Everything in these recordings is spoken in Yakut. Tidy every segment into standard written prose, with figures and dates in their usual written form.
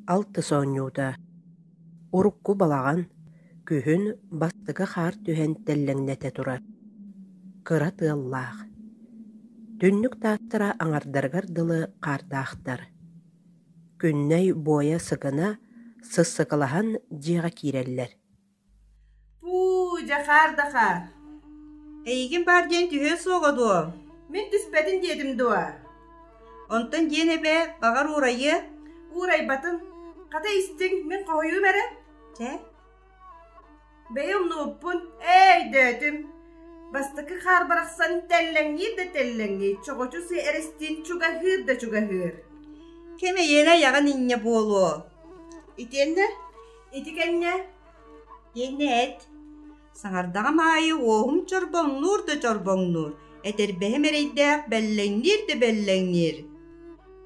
Алтыс оонньуута Урукку балаҕан, күһүн бастакы хаар түһэн тэллэҥнэтэ турар, кыра тыаллаах, түннүк таастара аҥардарыгар дылы хаардаахтар. Күннэй буойа сыгына сыссыкылаһан дьиэҕэ киирэллэр Пуу, дьэ хаар да хаар. Эйигин баар диэн түһүө суоҕа дуо? Мин түспэтин диэтим дуо? Онтон диэн эбээ, баҕар уурайыа? Уурайбатын. Хата истиҥ, мин хоһуйуум эрэ. Чэ. Бэйэ умнубуппун, ээ өйдөөтүм. Бастакы хаар барахсан тэллэҥниир да тэллэҥниир, чоҕочу сыы эрэстиин чугаһыыр да чугаһыыр. Кэм эйиэнэ айаҕын инньэ буолуо. Итиэннэ Ити кэннэ Диэннэ эт, саҥардаҕым аайы уоһум чорбоҥнуур да чорбоҥнуур, этэрбэһим эрэйдээх бэллэҥниир да бэллэҥниир.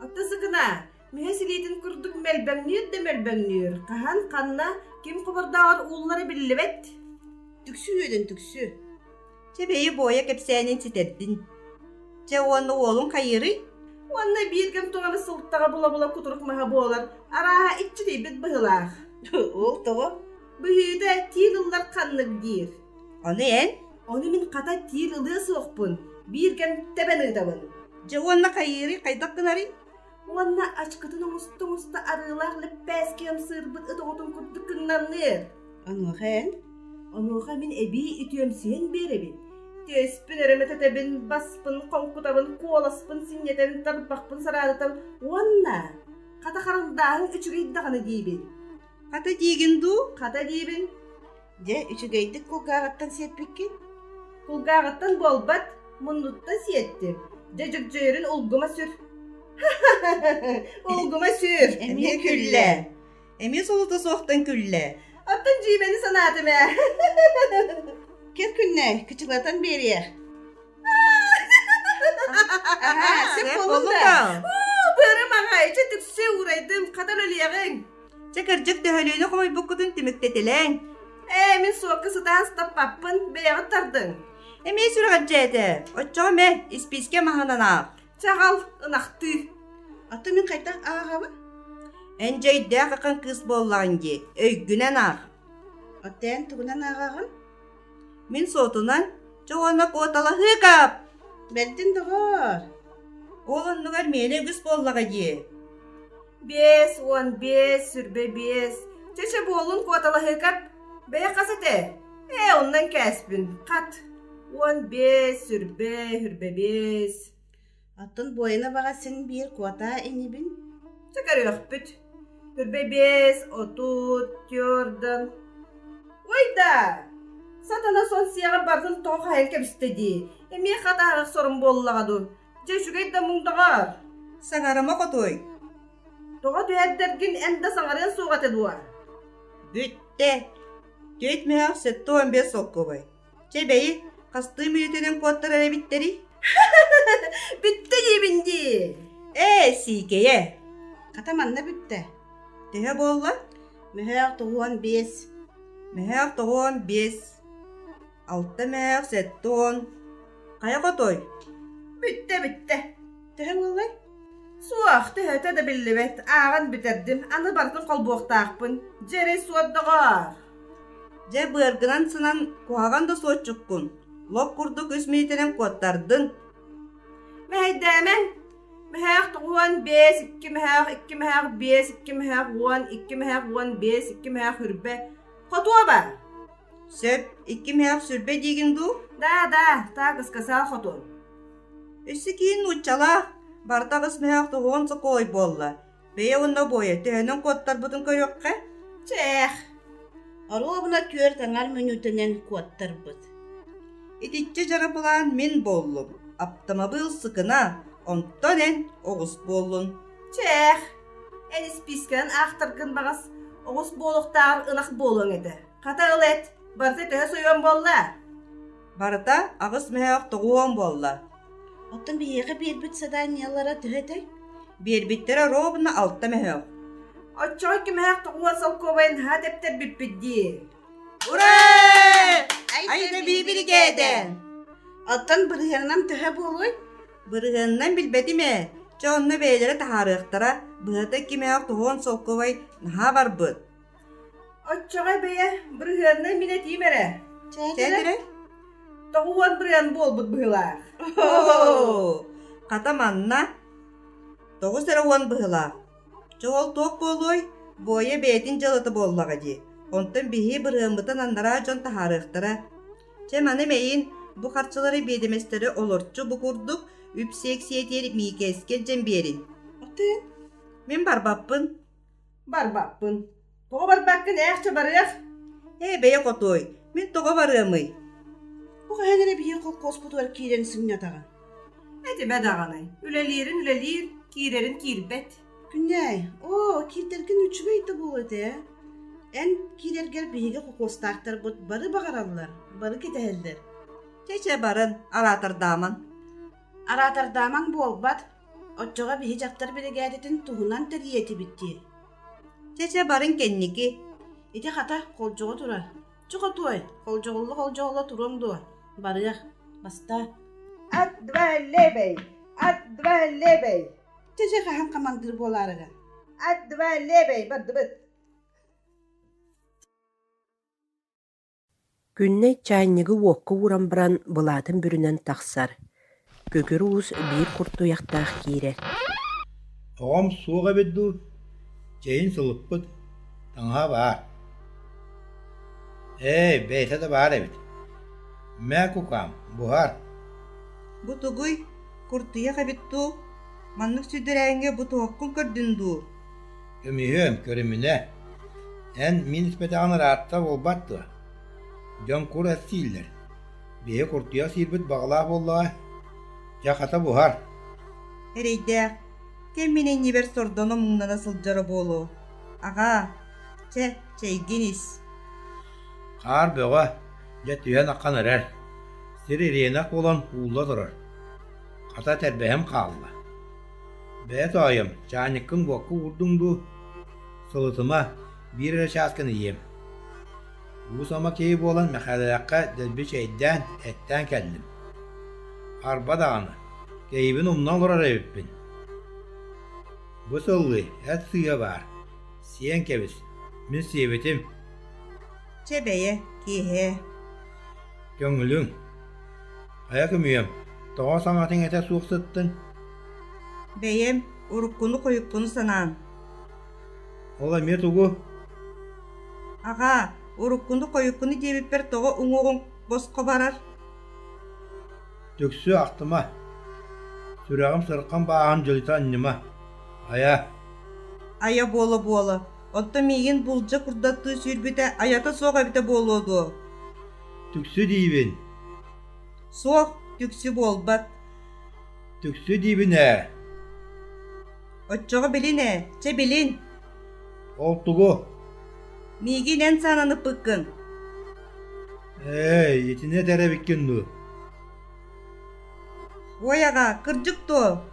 Аты сыкына, мүһэ силиитин курдук мөлбөҥнүүр да мөлбөҥнүүр, хаһан, ханна, ким хобордооҕор ууллара биллибэт. Түксү үөдэн түксү. Чэ бэйи буойа кэпсээнин ситэрдин. Чэ уонна уолуҥ хайыырый? Уонна биир кэм туганы сылтаҕа була-була кутурук маһа буолар, арааһа иччитийбит быһыылаах. Ол тоҕо? Быһыыта тиил ыллар ханнык диир. Ону эн? Ону мин хата тиил ылыа суохпун, биир кэм тэбэн ыытабын. Дьэ уонна хайыырый хайдах гынарый? Уонна ачкытын оҥосто-оҥосто арыылаах лэппээски ымсыырбыт ыт оҕотун курдук кыҥнаныыр. Онуоха эн? Онуоха мин эбии үтүөмсүйэн биэрэбин. Түөспүн өрө мөтөтөбүн, баспын хоҥкутабын, куоласпын синньэтэбин, тарбахпын сараадатабын уонна хата харандааһыҥ үчүгэй даҕаны диибин. Хата диигин дуу? Хата диибин. Дьэ, үчүгэйдик кулгааҕыттан сиэппиккин? Кулгааҕыттан буолбат, муннуттан сиэттим. Дьэ дьөгдьөйөрүн улгума сүр. Улгума сүр. Эмиэ күллэ. Эмиэ солото суохтан күллэ. Оттон дьиибэни санаатым ээ. Кэл күннэ, кычылатан биэриэх. Аһаа, сөп буоллун да. Быарым аҕай, чэ түксү уурайдым, хата өлүөҕүҥ. Чэ кырдьык төһөлүүнү хомуйбуккутун түмүктэтилээҥ. Ээ, мин суокка сытаан сытаппаппын, бэйэҕит тардыҥ. Эмиэ сүрэҕэлдьээтэ. Оччоҕо мэ, испиискэ маһынан аах. Чаҕал, ынахтыы. Аты мин хайдах ааҕабын? Эн дьэйдээх ахан кыыс буоллаҕыҥ дии, өйгүнэн аах. Оттон тугунан ааҕаҕын? Мин суотунан, чэ уонна куоталаһыыкап! Бэрдин доҕоор! Ол оннугар миэнэ үгүс буоллаҕа дии. 55, 25. Чэ-чэ буоллун куоталаһыыкап. Бэйэ хас этэ? Ээ, оннан кээспин. Хат. 15, сүрбэ, хүрбэ биэс. Оттон буойуна баҕа син биир куотаа инибин. Чэ көрүөхпүт. Хүрбэ биэс, 30, түөрдэн. Ой да! Сатана сон сиэҕэ барытын тоҕо хаһан кэбистэ дии. Эмиэ хат ааҕар сорум буоллаҕа дуу. Дьэ үчүгэй да муҥдаҕар. Саҥарыма хотуой. Тоҕо түһэрдэргин эн да саҥарыан суох этэ дуо? Бүттэ. Түөрт мөһөөх 75 солкуобай. Чэ бэйи, хастыы мүнүүтэнэн куоттарар эбиттэрий? Бүттэ диибин дии. Ээ, сиикэйэ. Хата манна бүттэ. Төһө буолла? Мөһөөх 95. Мөһөөх 95. Алта мөһөөх 70. Хайа хотой? Бүттэ, бүттэ. Төһө буоллай? Суох, төһөтө да биллибэт. Ааҕан бүтэрдим. Аны барытын холбуохтаахпын. Дьэ эрэ суот доҕоор. Дьэ быаргынан сынан куһаҕан да суотчуккун. Лоп курдук үс миэтэрэн куоттардын. Мэһэйдээмэҥ. Мөһөөх 95, икки мөһөөх, икки мөһөөх, биэс, икки мөһөөх, уон, икки мөһөөх, уон биэс, икки мөһөөх, үрбэ. Хотуоба! Сөп, икки мөһөөх сүрбэ диигин дуу? Да, да, так сказал хотун. Өссө киин нууччалаах, барыта аҕыс мөһөөх тоһуон сокуой буолла. Бэйэ уонна буойа төһөнөн куоттарбытын көрүөххэ. Чээх! Оруобуна түөрт аҥар мүнүүтэнэн куоттарбыт. Итиччэ дьарапылаан мин буоллум, аптамабыыл сыкына, онтон эн оҕус буоллун. Чээх! Эн испиискэнэн аахтаргын баҕас оҕус буолуохтааҕар ынах буолуоҥ этэ. Хата ыл эт, барыта төһө сойуон буолла? Барыта аҕыс мөһөөх тоҕуон буолла. Оттон биһиэхэ биэрбит заданиелара төһө этэй? Биэрбиттэрэ ровно алта мөһөөх. Оччоҕо кимэһэх тоҕуон солкуобайын наһаа тэптэрбиппит дии. Ура! Айда бии биригээдэ! Оттон бырыһыанынан төһө буолуой? Бырыһыанынан билбэтим ээ. Чэ онно бэйэлэрэ таһаарыахтара, быһата кимээх туһуон солкуобай наһаа барбыт. Оччоҕо бэйэ бырыһыаннай мин этиим эрэ. Чэ 90 бырыһыан буолбут быһыылаах. Хата манна 90 быһыылаах. Чэ ол туох буолуой? Буойа бэйэтин дьыалата буоллаҕа дии. Онтон биһи бырыһыаммытын анараа дьон таһаарыахтара. Чэ маны мэйин бу харчылары биэдэмэстэри олорчу бу курдук үп сиэксийэтигэр Миикээскэ илдьэн биэрин. Атын? Мин барбаппын. Барбаппын. Тоҕо барбаккын ээхчэ барыах? Ээ бэйэ хотуой, мин тоҕо барыамый? Бу хаһан эрэ биһиги холкуоспутугар киирэн сынньатаҕын. Этимэ даҕаны, үлэлиирин үлэлиир, киирэрин киирбэт. Күннээй, оо, киирдэргин үчүгэй да буолуо этэ ээ. Эн киирэргэр биһиги холкуостаахтарбыт бары баҕараллар, бары кэтэһэллэр. Чэ-чэ баран, араатардаамаҥ. Араатардаамаҥ буолбат, оччоҕо биһи дьахтар биригээдэтин туһунан тэрийиэ этибит дии. Чэ-чэ барыҥ кэнники. Ити хата холдьоҕо турар. Чохотуой, холдьоҕулла-холдьоҕулла туруоҥ дуо? Барыах, бастаа. От два левей, от два левей. Чэ-чэ хаһан хамандыыр буолаарыгын? От два левей бардыбыт. Күннэй чаанньыгы уокка ууран баран былаатын бүрүнэн тахсар, Күкүр Уус биир куртуйахтаах киирэр Оҕом суох эбит дуу, чэйин сылыппыт, таҥаһа баар. Ээ, бэйэтэ да баар эбит. Мээ кукаам, буһар. Бу тугуй, куртуйах эбит дуу? Маннык сүдүрээҥҥэ бу туоххун көрдүн дуу? Көмүһүөм, көрүмүнэ. Эн мин испэтэҕин ыраатта буолбат дуо? Дьон кур эт сииллэр. Биһи куртуйах сиирбит баҕалаах буоллаҕа. Дьэ, хата буһар. Эрэйдээх, кэм мин иннибэр сордоно-муҥнана сылдьара буолуо. Аҕаа, чэ, чэйгин ис. Хаар бөҕө, дьэ түһэн аххан эрэр. Сир ириэнэх буолан уулла турар. Хата тэрбэһим хаалла. Бэйэ тоойум, чаанньыккын буокка уурдуҥ дуу? Сылытыма, биир эрэ чааскын ийиэм. Уус-ама киһи буолан Мэхээлэлээххэ дэлби чэйдээн, эттээн кэллим. Арба даҕаны, киһибин умна олорор эбиппин. Бу сыллыы эт сыыһа баар, сиэн кэбис, мин сиэбитим. Чэ бэйэ, киэһээ. Көҥүлүҥ. Хайа көмүөм, тоҕо саҥатыҥ этэ суох сыттыҥ? Бэйэм уруккуну-хойуккуну санаан. Ол эмиэ тугу? Аҕаа, уруккуну-хойуккуну диэбиппэр тоҕо уҥуоҕуҥ босхо барар? Түксү ахтыма, сүрэҕим сырхан бааһын дьөлүтэ анньыма, айа. Айа буола-буола, оттон миигин булдьа курдаттыы сүүрбүтэ айата суох эбитэ буолуо дуо? Түксү диибин. Суох, түксү буолбат. Түксү диибин ээ. Оччоҕо билин ээ, чэ билин. Ол тугу? Миигин эн саанан ыппыккын. Ээ, итини этэр эбиккин дуу? Уой аҕа, кырдьык дуо?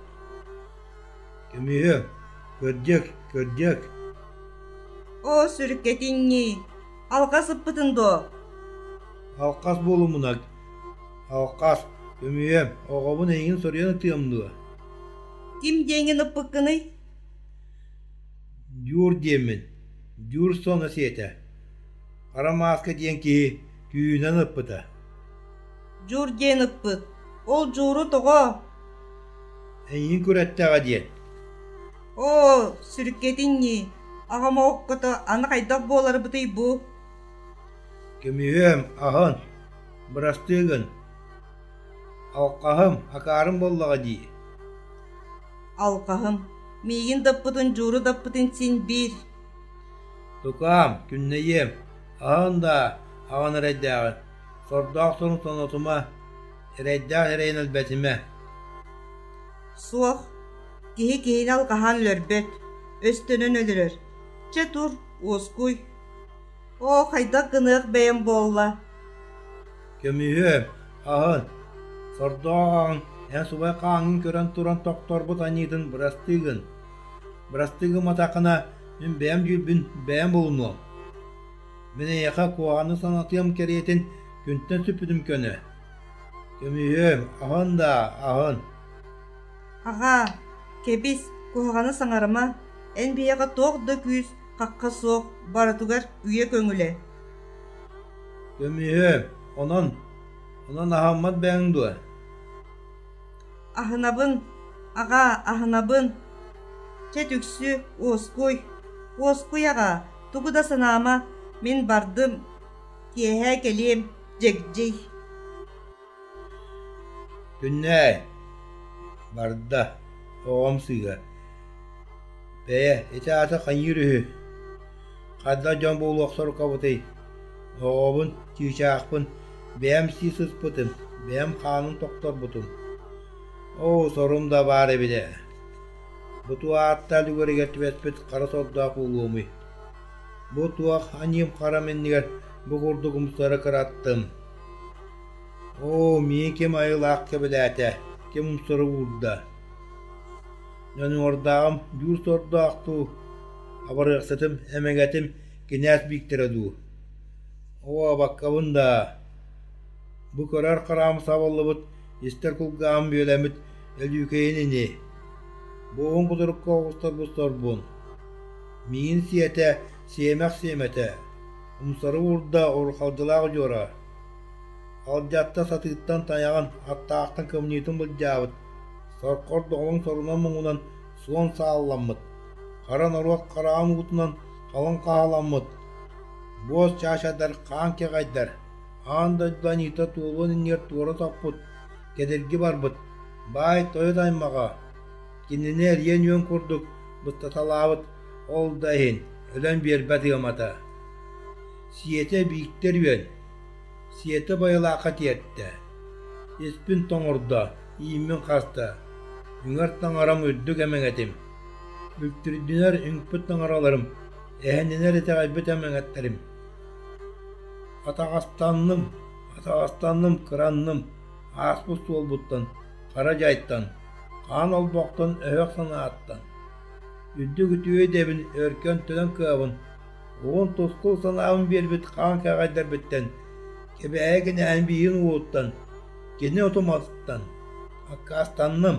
Көмүһү, кырдьык, кырдьык. Оо, сүрүккэтиҥ ньии, алҕас ыппытын дуо? Алҕас буолумуна, алҕас, көмүһүөм, оҕобун эйигин соруйан ытыам дуо? Ким диэҥҥин ыппыккыный? Дьуур диэммин, Дьуур соно сиэтэ. Хара мааска диэн киһи күүһүнэн ыппыта. Дьуур диэн ыппыт. Ол Дьууру тоҕо? Эйигин күрэттэҕэ диэн. Оо, сүрүккэтин ньии, аҕам ооккото аны хайдах буоларбытый бу? Көмүһүөм, аһын, бырастыы гын. Алҕаһым, акаарым буоллаҕа дии. Алҕаһым, миигин да ыппытын, Дьууру да ыппытын син биир. Тукаам, күннэйиэм, аһын да аҕан эрэйдээҕи, сордоох сорун сонотума, эрэйдээх эрэйин өлбөтүмэ. Суох, киһи киһини алҕаһаан өлөрбөт, өстөнөн өлөрөр. Чэ тур, уоскуй. Оо, хайдах гыныах бэйэм буолла? Көмүһүөм, аһын, сордоох аҕаҥ эн субай хааҥҥын көрөн туран тохторбут аньыытын бырастыы гын. Бырастыы гымматаххына, мин бэйэм дьүүлбүн бэйэм булунуом. Мин эйиэхэ куһаҕаны санатыам кэриэтин күнтэн сүппүтүм көнө. Көмүһүөм, аһын да, аһын. Аҕаа, Кэбис, куһаҕаны саҥарыма, эн биһиэхэ туох да күүс, хахха суох, барытыгар үйэ көҥүлэ. Көмүһүөм, онон, онон аһаммат бэйэҥ дуо? Аһынабын, аҕаа, аһынабын. Чэ түксү, уоскуй, уоскуй аҕаа, тугу да санаама, мин бардым, киэһэ кэлиэм, дьэгдьий. Күннээй, барда, оҕом сыыһа. Бэйэ, ити аата хайыыр үһү? Хайдах дьон буолуох сорукабытый? Оҕобун, чыычаахпын бэйэм сии сыспытым, бэйэм хаанын тохторбутум. Оо, сорум да баар эбит ээ. Бу туох ааттаах үлүгэригэр түбэспит хара сордоох буолуомуй? Бу туох аньыым харам иннигэр бу курдук умсары кыраттым. Оо, миигин ким айылаах кэбилээтэ, ким умсары уурда? Дьонуордааҕым дьуур сордоох дуу, абырыахсытым, эмэгэтим кинээс Бииктэрэ дуу? Оо, абаккабын даа, бу көрөр хараҕым сабыллыбыт, истэр кулгааҕым бүөлэммит Өлүүкэйин ини, бу уһун кутурукка оҕустарбыт сорбун. Миигин сиэтэ, сиэмэх сиэмэтэ, умсары уурда урухалдьылаах удьуора. Алдьатта сатыыттан тайаҕын, аттаахтан кымньыытын былдьаабыт, сорхор доҕолоҥ сорунан муҥунан суон саалламмыт, хара норуот хараҕын уутунан халыҥ хаһаламмыт, буос чаачардар хаан кэҕэйдэр, аан дойду аньыыта туолуон иннигэр туора соппут, кэдирги барбыт, баай тойот аймаҕа, кинини эриэн үөн курдук быстаталаабыт ол да иһин өлөн биэрбэт ыамата. Сиэтэ Бииктэр үөн, сиэтэ байылаахха тиэртэ, испин тоҥордо, ииммин хаста, үҥэр таҥарам үрдүк эмэҥэтим, үлтүрдүнэр үҥпүт таҥараларым, эһэнинэр итэҕэйбит эмэҥэттэрим. Атаҕастанным, атаҕастанным, кыранным, ааспыт суолбуттан, хара дьайтан, хаан олбохтон өһөх санааттан. Үрдүк үтүө идэбин өркөн төлөн кыабын, Уһун тускул санаабын биэрбит хаан кэҕэйдэрбиттэн, Кэбээйи кинээһин биирин уолуттан, кини утуматыттан аккаастанным.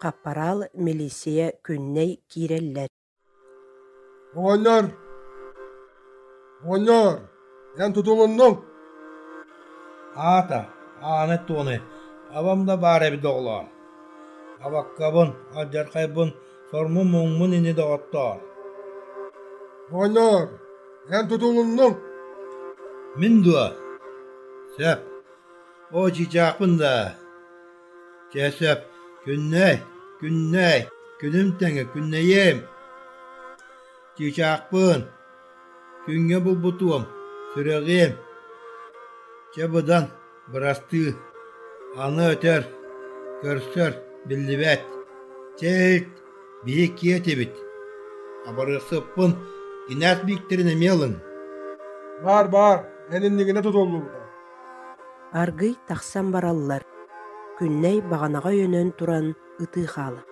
Хаппараал милииссийэ Күннэй киирэллэр. Оҕонньор! Оҕонньор! Эн тутулуннуҥ! Аата, ааны туону, абам да баар эбит оҕолоор. Абаккабын, алдьархайбын, сормун-муҥмун ини доҕоттоор. Оҕонньор! Эн тутулуннуҥ! Мин дуо? Сөп. Оо, чыычаахпын даа. Чэ сөп, күннэй, күннэй, күнүм тэҥэ күннэйиэм. Чыычаахпын, күҥҥэ булбутуом, сүрэҕиэм. Чэ быдан, бырастыы, аны өтөр, көрсөр, биллибэт. Чэ иһит, биһи киэ этибит. Абарыахсыппын, кинээс Бииктэрин эмиэ ылыҥ. Баар, баар, эн иннигинэ тутуллубута. Аргый тахсан бараллар, Күннэй баҕанаҕа өйөнөн туран ытыы хаалар.